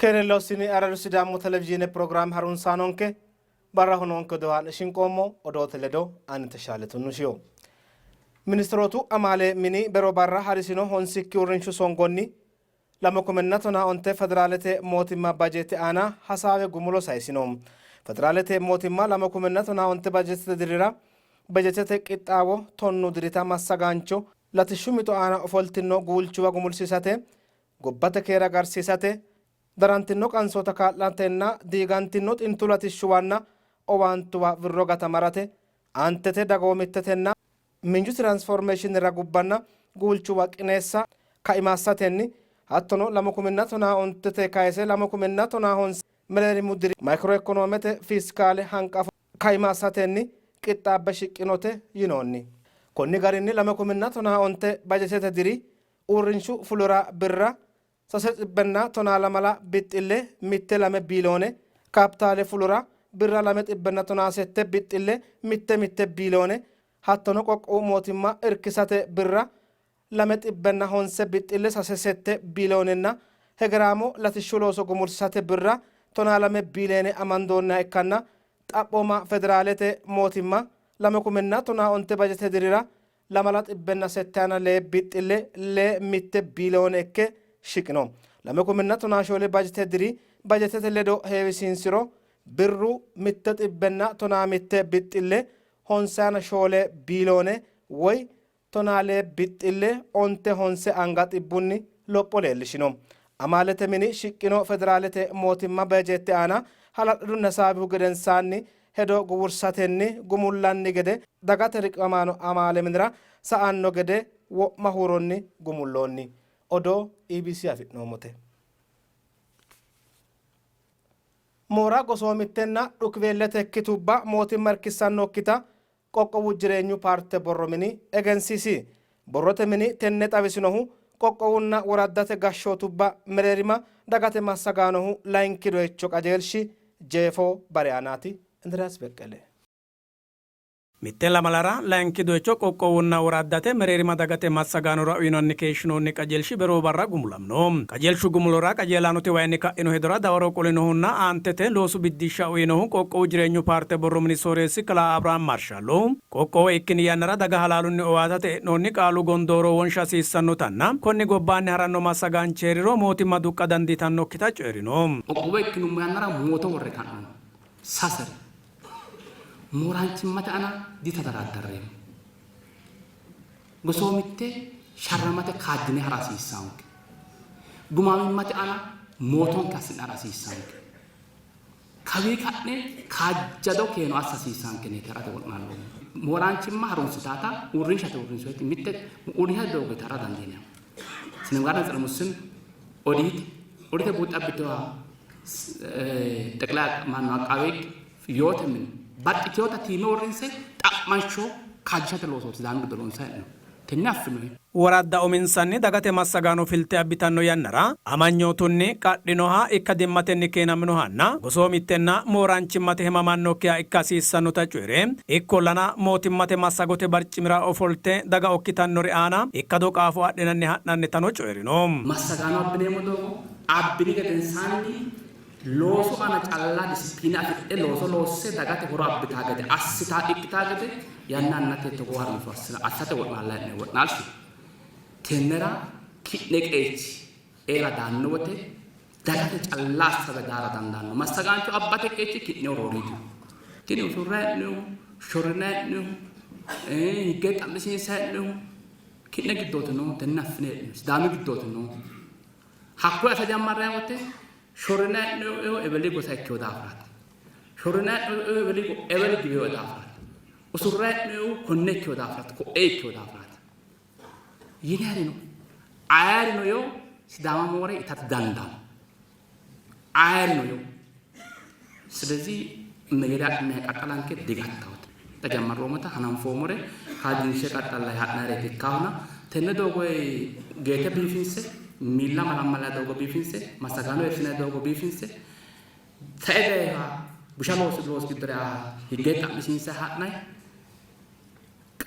Keere Lossini Aradu Sidaamu Televizhiine pirogiraame harunsaanonke barraho noonke odoo haa'ne shinqoommo odoote ledo ani Teshaale Tunnushiyo. Ministirootu amaale mini bero barra harisino honsikki uurrinshu songonni 2015 federaalete mootimma bajeete aana hasaawe gumulo sayisino. Federaalete mootimma 2015 bajeetete dirira bajeetete qixxaawo tonnu dirita massagaancho latishshu mixo aana ofoltino guulchuwa gumulsiisate, gobbate keere agarsiisate, darantino qansoota kaa'latenna diigantino xintu latishshuwanna owaantuwa wirro gatamarate aantete dagoomittetenna miinju tiraansformeeshiine ragubbanna guulchuwa qineessa kaima assatenni hattono 2015te kayse 2015 mereerimu diri maykiro ikkonoomete fiiskaale hanqafo kaima assatenni qixxaabbe shiqqinote yinoonni. Konni garinni 2015 bajetete diri uurrinshu fulora birra 312 bixxille 1 2 biiliyoone, kaapitaale fulora birra 218 bixxille 1 1 biiliyoone hattono qoqqowu mootimma irkisate birra 205 bixxille 3 8 biiliyoonenna hegeraamo latishshu looso gumulsisate birra 12 biiliyeene amandoonniha ikkanna xaphooma federaalete mootimma 2015 bajete dirira 282 bixxille lee mitte biiliyoone ikke shiqino. 2014 bajete diri bajetete ledo heewisiinsiro birru 111 bixxille 54 biiliyoone woy 12 bixxille onte honse anga xibbunni lopho leellishino. Amaalete mini shiqqino federaalete mootimma bejette aana hala'ladunni hasaawihu gedensaanni hedo guwursatenni gumullanni gede dagate riqiwamaano amaale minira sa'anno gede wo'ma huuronni gumulloonni. Odoo EBC afi'noommote. Moora gosoomittenna dhukiweellete ikkitubba mootimma irkissannokkita Qoqqowu Jireenyu Paarte borro mini egensiisi. Borrote mini tenne xawisinohu qoqqowunna woraddate gashshootubba mereerima dagate massagaanohu layinki doyicho qajeelshi jeefo bare aanaati. Indiriyaas Beqqele. Mitte lamalara layinki doyicho qoqqowunna woraddate mereerima dagate massagaanora uyinanni keeshshinoonni qajeelshi beroo barra gumulamino. Qajeelshu gumulora qajeelaanote wayinni ka'ino hedora dawaro qolinohunna aantete loosu biddishsha uyinohu qoqqowu Jireenyu paarte borro mini sooreessi kalaa Abrahaam Marshallo, qoqqowo ikkini yannara daga halaalunni owaatate e'noonni qaalu gondooro wonsha hasiissannotanna konni gobbaanni haranno massagaanchi hee'riro mootimma duqqa dandiitannokkita coyi'rino. Qoqqowo ikkinummo yannara moote worre ka'noommo. Sasere, mooraanchimmate aana ditadaraaddarreemmo. Gosoomitte sharramate kaajjine ha'ra hasiissaanke. Gumaamimmate aana mootonke assi'ne ha'ra hasiissaanke. Kawii ka'ne kaajjado keeno assa hasiissaanke yineeti ha'rate wo'naalloommo. Mooraanchimma harunsitaata uurrinshate uurrinsoyti mitte uurrinshate doogoyti ha'ra dandiineemmo. Sinemgaarna tsere mussinnu odiite odiite buuxxe abbitinoha xeqilay maanno aqaawe higg yoote mine baxxitinota tiime uurrinse xa'mansho kaajjishate loosooti Sidaami giddo loonsanni hee'noonni. Tenne affinoyi. Woradda uminsanni dagate massagaano filte abbitanno yannara amanyootunni qadhinoha, ikkadimmatenni keenaminohanna gosoomittenna mooraanchimmate hemamannokkiha ikka hasiissannota coyi're, ikkollana mootimmate massagote barcimira ofolte daga okkitannori aana ikkado qaafo adhinanni ha'nannitano coyi'rino. Massagaano abbineemmo doogo abbini gedensaanni loosu aana calla disipiline afidhe looso loosse dagate horo abbitaa gede assitaa ikkitaa gede yanna yannate togoo harunso assate wo'naallanni hee'noonni wo'naalshi tennera ki'ne qeechi eela daanno wote dagate calla assabe daara dandaanno massagaancho abbate qeechi ki'neho rooriidiho. Tini usurranni hee'noonnihu, shorrinanni hee'noonnihu, higge xa'misiinsanni hee'noonnihu ki'ne giddooti noohu, tenne affine hee'noonni, Sidaami giddooti noohu. Hakkoye assa jammarranni wote shorrinanni hee'noonnihu ebeli gosa ikkino daafiraati. Shorrinanni hee'noonnihu ebeli giwino daafiraati. Usurranni hee'noonnihu konne ikkino daafiraati, ko'ee ikkino daafiraati. Yinannino ayerino yoo Sidaama moore itate dandaanno. Ayerino yoo. ስለዚህ መጀመሪያ ቅድሚያ qaxxalanke digattawate. Xa jammarroommota hananfoommore kaajjinshe qaxxallayi ha'nayireeti ikkahuna tenne doogoyi geete biifinse, miilla malammallayi doogo biifinse, massagaano eersinayi doogo biifinse, sae dayiha busha looso loosu giddora eaha higge xa'misiinsayi ha'nayi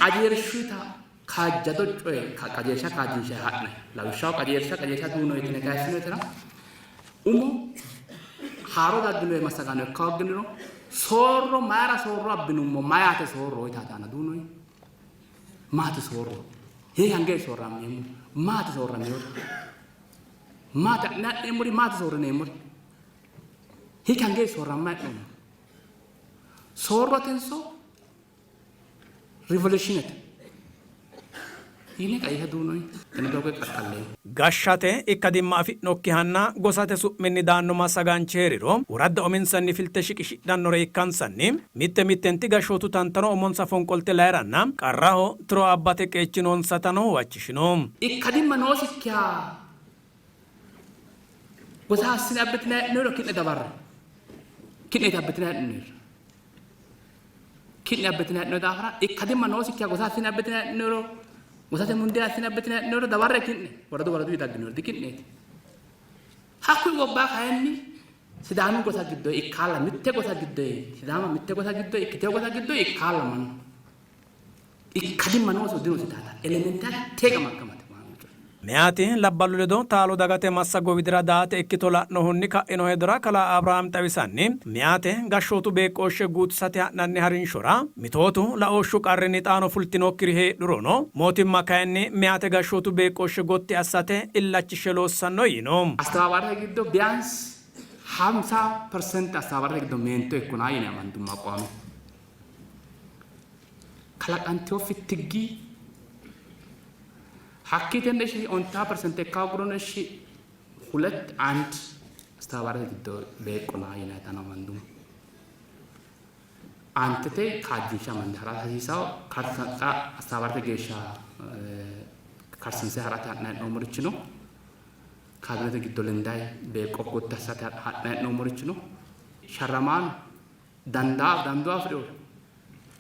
qajeelshuyita kaajjado coye qajeelsha kaajjinshayi ha'nayi. Lawishshaho qajeelsha qajeelsha duuno yitine kayissinoyitera. Umo haaro dagginoe massagaano ikka hoogginiro soorro mayra soorro abbinummo mayaate soorro yitaate aana duunoyi maati soorro hee hangee soorrammeemmo maati soorrameewori maati adhine ha'neemmori maati soorrineemmori hiike hangee soorramma hee'noommo soorrotenso Rivolushiinete yine qayiha duunoyi tenne doogo qaqqalleemmo. Gashshate ikkadimma afi'nokkihanna gosate su'minni daanno massagaanchi hee'riro woradda uminsanni filte shiqishidhannore ikkansanni mitte mittenti gashshootu tantano umonsa fonqolte layi'ranna qarraho tiro abbate qeechi noonsatano huwachishino. Ikkadimma noosikkiha gosa assine abbitinanni hee'noonniro ki'ne dawarre. Ki'neeti abbitinanni hee'noonniri. Ki'ne abbitine heedhinoonni daafira, ikkadimma noosikkiha gosa assine abbitine heedhinoonniro, gosate mundee assine abbitine heedhinoonniro dawarre ki'ne, woradu woraduyi dagginoonni diki'neeti. Hakkuyi gobbaa kayinni Sidaami gosa giddo ikkaalla mitte gosa giddo Sidaama mitte gosa giddo ikkitino gosa giddo ikkaalla mannu ikkadimma noosiho dinosi taata elementaari teeqamakkamate. Meyaati labballu ledo taalo dagate massago widira daate ikkito la'nohunni ka'ino hedora kalaa Abrahaam xawisanni, meyaate gashshootu beeqqooshshe guutisate ha'nanni harinshora mitootu laooshshu qarrinni xaano fultinokkiri heedhurono mootimma kayinni meyaate gashshootu beeqqooshshe gotti assate illachishshe loossanno yiino. Astebaabarete giddo biyaans 50% astebaabarete giddo meento ikkona yine amandummo aqwaame. Kalaqantino fittiggi Hakkiitenne ishi ontaa persente ikka hoogirono ishi hulet and astebaabarete giddo beeqqona yinayitano amandummo. Aantete kaajjinshe amande ha'ra hasiisawo karsa astebaabarete geeshsha karsiinse ha'rate ha'nanni hee'noommorichi no. Kaabinete giddo lendayi beeqqo gotti assate ha'nanni hee'noommorichi no. Sharramaano dandaa dandoo afi'rinori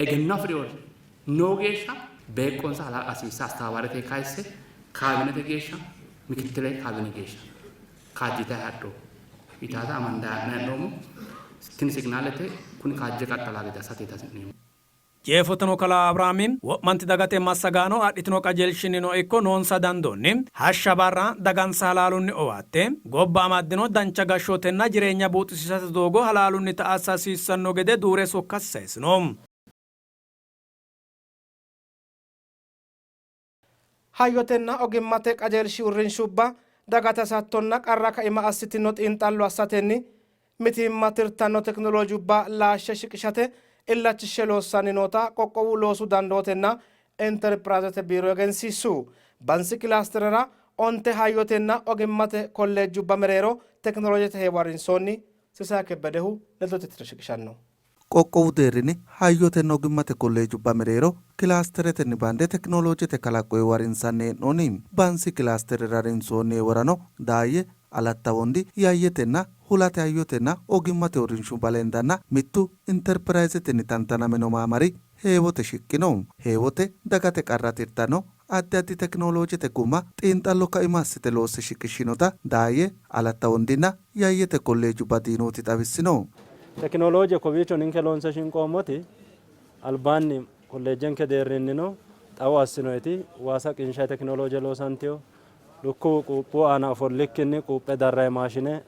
egenno afi'rinori noo geeshsha beeqqonsa hala'la hasiissa astebaabarete kayisse kaabinete geeshsha mikittile kaabine geeshsha kaajjitayi hadho yitaata amandayi ha'nayi hee'noommo. Tini signaalete kuni kaajje qaxxalaa gede assateeti hasi'neemmo. Jeefoteno kalaa Abrahaami, wo'manti dagate massagaano adhitino qajeelshinnino ikko noonsa dandoonni hashsha barra dagansa halaalunni owaatte gobba amaddino dancha gashshootenna jireenya buuxisiisate doogo halaalunnita assa hasiissanno gede duure sokkasi sayisino. Hayyotenna ogimmate qajeelshi uurrinshubba dagate hasattonna qarra kaima assitino xiinxallo assatenni mitiimma tirtanno tekinoloojubba laashshe shiqishate illachishshe loossanni noota qoqqowu loosu dandootenna Interpiraayizete biiro egensiissu. Bansi kilaasterera onte hayyotenna ogimmate kolleejjubba mereero tekinoloojete heewo harinsoonni. Sisaay Kebbedehu ledote tiro shiqishanno. Qoqqowu deerrinni hayyotenna ogimmate kolleejubba mereero kilaasteretenni bande tekinoloojete kalaqo heewo harinsanni hee'noonni. Bansi kilaasterera harinsoonni heeworano Daayye, Alatta Wondi, Yayyetenna Hulate hayyotenna ogimmate uurrinshubba lendanna mittu Interpirayzetenni tantanamino maamari heewote shiqqino. Heewote dagate qarra tirtanno addi addi tekinoloojete gumma xiinxallo kaima assite loosse shiqishshinota Daayye, Alatta Wondinna Yayyete kolleejubba diinooti xawissino. Tekinolooje kowiicho ninke loonse shinqoommoti albaanni kolleejjenke deerrinnino xawo assinoyiti waasa qinshayi tekinolooje loosantino. Lukkuwu quuphu aana ofollikkinni quuphe darrayi maashine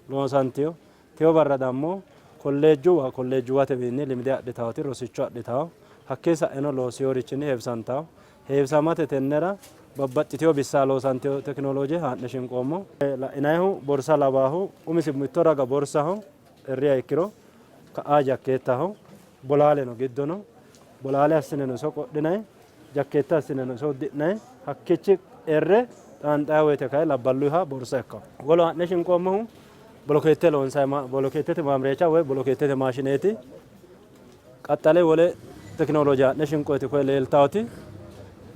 loosantino. Teyo barra dammo kolleejjuwa kolleejjuwatewiinni limde adhitawoti rosicho adhitawo. Hakkii sa'eno loosiyorichinni heewisantawo. Heewisamate tennera babbaxxitino bissa loosantino tekinolooje haa'ne shinqoommo. La'inannihu borsa lawaahu umisi mitto raga borsaho erriha ikkiro ka'aa jakkeettaho, bolaaleno giddo no. Bolaale assineno iso qodhinanni, jakkeetta assineno iso uddi'nanni. Hakkiichi erre xaanxanni woyte kayi labballuyiha borsa ikkanno. Wolu haa'ne shinqoommohu bolokeette loonsanni bolokeettete maamrecha woy bolokeettete maashineeti. Qaxxale wole tekinoloje haa'ne shinqoyti koye leeltaoti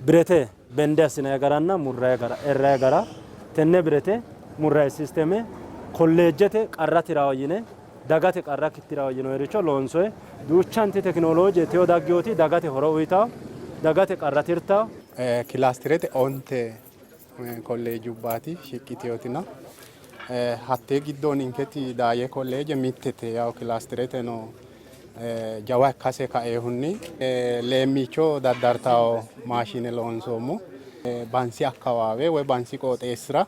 birete bende assinanni garanna murranni gara erranni gara tenne birete murranni sisteme kolleejjete qarra tirawo yine dagate qarra tirawo yinoyiricho loonsoyi. Duuchanti tekinoloje teyo dagginoti dagate horo uyitawo, dagate qarra tirtawo. Kilaastirete onte kolleejubbaati shiqqitinotina hattee giddo ninketi Daayye kolleeje mittete. Yaw kilaastireteno jawa ikkase kaeehunni leemmiicho daddartawo maashine loonsoommo. Bansi akkawaawe woy Bansi qooxeessira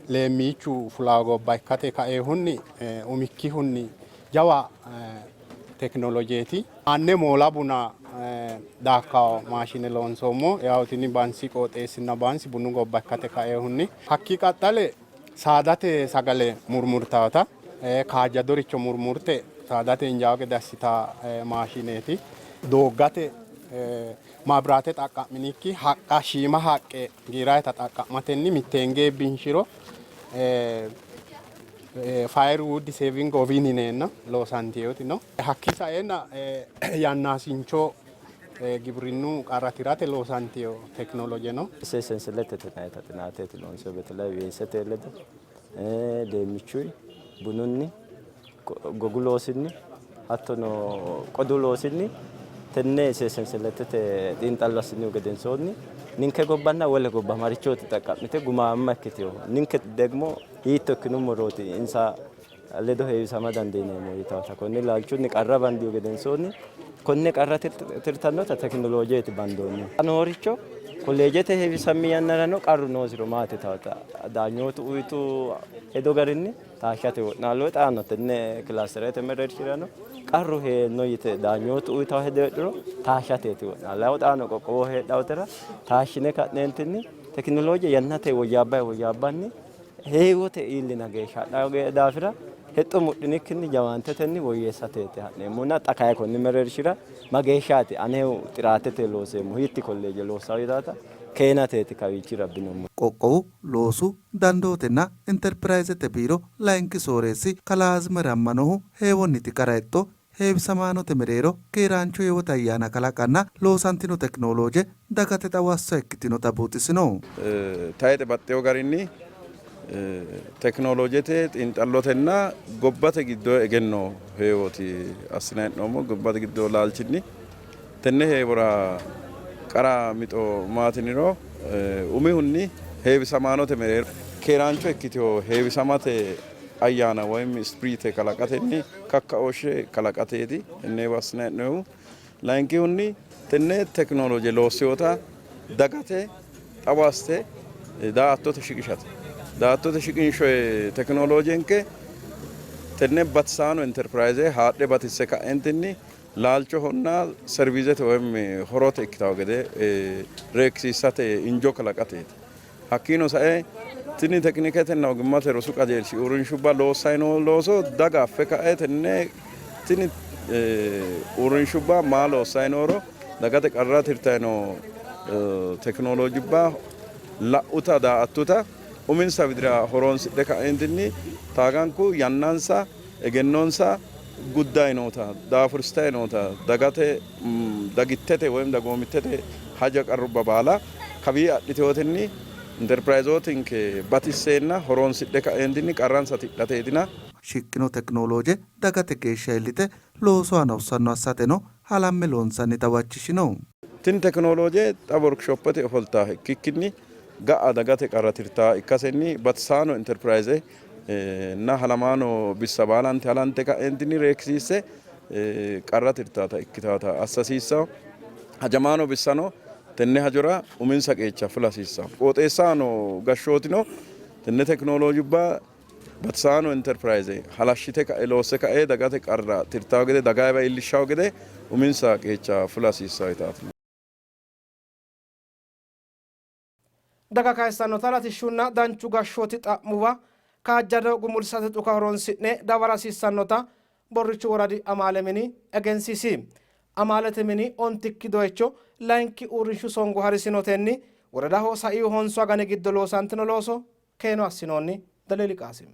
Leemmiichu fulaa gobba ikkate kaehunni umikkihunni jawa tekinolojeeti. Aanne moola buna daakkawo maashine loonsoommo. Yaw tini Bansi qooxeessinna Bansi bunu gobba ikkate kaehunni. Hakkii qaxxale saadate sagale murmurtaata kaajjadoricho murmurte saadate injaawo gede assita maashineeti. Dooggate maabiraate xaqqa'minikki haqqa shiima haqqe giirayita xaqqa'matenni mitteenge iibbinshiro firewood saving oven yineenna loosanteyoti no. Hakkii saeenna yannaasincho gibrinnu qarra tirate loosanteyo tekinoloje no. Senseletete yinannita xinaateeti loonsoonni betelay weesete ledo leemmichuy bununni gogu loosinni hattono qodu loosinni tenne senseletete xiinxallo assinihu gedensoonni ninke gobbanna wole gobba marichooti xaqqa'mite gumaamma ikkitino ninke degmo hiitto ikkinummorooti insa ledo heewisama dandiineemmo yitawota konni laalchunni qarra bandihu gedensoonni konne qarra tirtannota tekinoloojeeti bandoonni. Nooricho kolleejete heewisammi yannarano qarru noosiro maati yitawota daanyootu uyitu hedo garinni taashshate wo'naallo xaano tenne kilaasterete mereershirano qarru hee'no yite daanyootu uyitawo hedo heedhuro taashshateeti wo'naallahu. Xaano qoqqowoho heedhawotera taashshine ka'neentinni tekinolooje yannate woyyaabbanni woyyaabbanni heewote iillina geeshsha hadhanno daafira hexxo mudhinikkinni jawaantetenni woyyeessateeti ha'neemmona xa kayi konni mereershira mageeshshaati anehu xiraatete looseemmo hiitti kolleeje loossawo yitaata keenateeti kawiichi rabbinoommo. Qoqqowu loosu, dandootenna Interpirayzete biiro layinki sooreessi kalaa Azimere Ammanohu heewonniti qara hexxo heewisamaanote mereero keeraancho heewote ayyaana kalaqanna loosantino tekinolooje dagate xawo assa ikkitinota buuxisino. Tayixe baxxeewo garinni tekinoloojete xiinxallotenna gobbate giddo egenno heewooti assinanni hee'noommo. Gobbate giddo laalchinni tenne heewora qara mixo maati yiniro umihunni heewisamaanote mereero keeraancho ikkitino heewisamate ayyaana woyim ispiriite kalaqatenni kakkaooshshe kalaqateeti tenne heewo assinanni hee'noonnihu. Layinkihunni tenne tekinoloje loossinota dagate xawo assite daa''attote shiqishate. Daa''attote shiqinshoyi tekinolojenke tenne batisaano interpirayize haadhe batisse ka'entinni laalchohonna serviizete woyim horote ikkitanno gede reekkisiisate injo kalaqateeti. Hakkiino sae tini tekiniketenna ogimmate rosu qajeelshi uurrinshubba loossanni noo looso daga affe ka'e tenne tini uurrinshubba maa loossanni nooro dagate qarra tirtanni noo tekinolojubba la'uta daa''attuta uminsa widira horoonsidhe ka'eentinni taaganku yannansa egennonsa guddanni noota daafursitanni noota dagate dagittete woy dagoomittete haja qarrubba baala kawii adhitewotenni Interpirayizootinke batisseenna horoonsidhe ka'eentinni qarransa tidhateetina. Shiqqino tekinolooje dagate geeshsha iillite loosu aana hossanno assateno halamme loonsannita huwachishino. Tini tekinolooje xa workishoppete ofoltaaha ikkikkinni ga'a dagate qarra tirtaaha ikkasenni batisaano Interpirayize nna halamaano bissa baalanti halante ka'eentinni reekkisiisse qarra tirtaata ikkitaata assa hasiissanno. Hajamaano bissano tenne hajora uminsa qeecha fula hasiissanno. Qooxeessaho noo gashshootino tenne tekinoloojubba batisaano interpirayize halashshite ka'e loosse ka'e dagate qarra tirtawo gede dagayiwa iillishshawo gede uminsa qeecha fula hasiissanno yitaati. Daga kayissannota latishshunna danchu gashshooti xa'muwa kaajjado gumulsate dhuka horonsi'ne dawara hasiissannota Borrichu Woradi Amaale Mini egensiisi. Amaalete mini ontikki doyicho layinki uurrinshu songo harisinotenni woradaho saiu honsu agani giddo loosantino looso keeno assinoonni. Daliili Qaasim.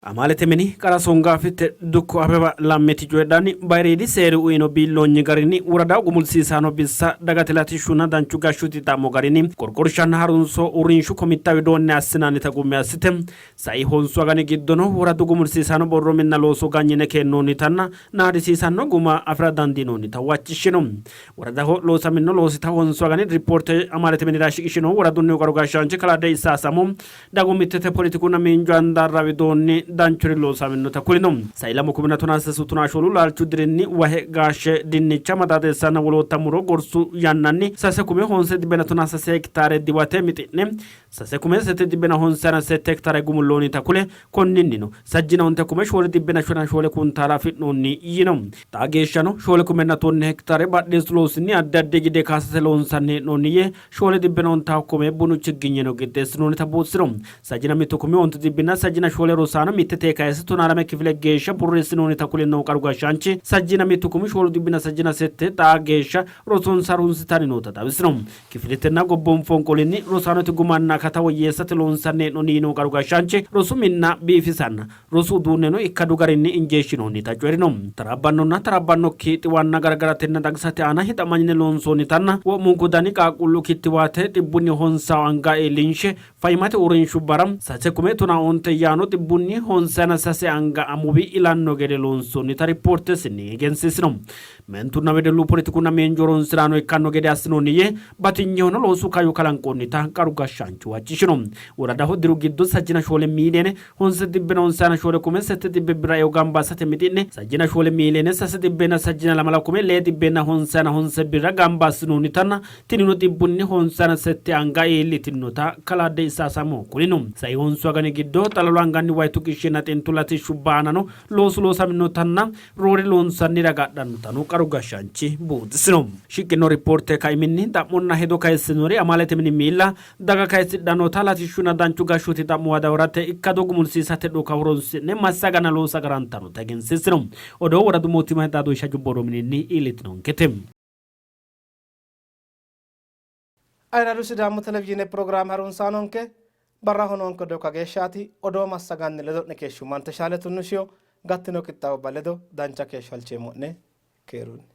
Amaalete mini qara songaafitte dukko Abeba Lammiti coyidhanni, bayiriidi seeri uyino biilloonyi garinni woradaho gumulsiisaano bissa dagate latishshunna danchu gashshooti xa'mo garinni qorqorshanna harunso uurrinshu komitta widoonni assinannita qummi assite, sai honsu agani giddono woradu gumulsiisaano borro minna looso ganyine keennoonnitanna naadisiisanno guma afi'ra dandiinoonnita huwachishshino. Woradaho loosamino loosita honsu agani rippoorte amaalete minira shiqishinohu woradunnihu qaru gashshaanchi kalaa Deissa Asamo, Dagoomittete, poletikunna miinju handaarra widoonni danchuri loosaminota kulino. Sai 2013 tonaa shoolu laalchu dirinni wahe, gaashe, dinnicha, maxaaxeessanna wolootta muro gorsu yannanni 6,913 hektaare diwate mixi'ne 6,758 hektaare gumulloonnita kule, konninnino 61,454 kuntaala afi'noonni yino. Xaa geeshshano 4,010 hektaare badheessu loosinni addi addi gide kaasate loonsanni hee'noonni yee, 4,090 bunu chigginyeno qixxeessinoonnita buuxisino. 61,964 rosaano mittete kayse 12 kifile geeshsha borreessinoonnita kulino qaru gashshaanchi, 61,468 xaa geeshsha rosonsa harunsitanni noota xawisino. Kifiletenna gobboom fonqolinni rosaanote gumanna akata woyyeessate loonsanni hee'noonni yiino qaru gashshaanchi, rosu minna biifisanna rosu uduunneno ikkadu garinni injeeshshinoonnita coyi'rino. Taraabbannonna taraabbannokki xiwanna gargaratenna xagisate aana hixamanyine loonsoonnitanna wo'munku dani qaaqquullu kittiwaate 150 anga iillinshe fayyimmate uurrinshubbara 6,019 yaano 153 anga amuwi ilanno gede loonsoonnita ripoortesinni egensiisino. Meentunna wedellu poletikunna miinju horonsiraano ikkanno gede assinoonni yee, batinyehono loosu kaayyo kalanqoonnita qaru gashshaanchi huwachishino. Woradaho diru giddo 64 miiliyeene 954 700 birra eo gamba assate mixi'ne 64 miiliyeene 962 655 birra gamba assinoonnitanna tinino 158 anga iillitinota kalaa Deisasamo kulino. Sai honsu agani giddo xalalu anganni way tuqishshinna xintu latishshubba aanano loosu loosaminotanna roore loonsanni ragadhannotano qaru gashshaanchi buuxisino. Shiqqino ripoorte kaiminni xa'monna hedo kayissinori amaalete mini miilla, daga kayisidhannota latishshunna danchu gashshooti xa'muwa dawarate ikkado gumulsiisate dhuka horonsi'ne massagana loosa agarantannota egensiissino. Odoo woradu mootimma xaadooshsha borro mininni iillitinonkete. Ayirradu Sidaamu televizhiine pirogiraame harunsaanonke, barraho noonke odoo kageeshshaati. Odoo massaganni ledo'ne keeshshummante Shaale Tunnushiyo gattino qixxaawubba ledo dancha keeshsho halcheemmo'ne. Keerunni.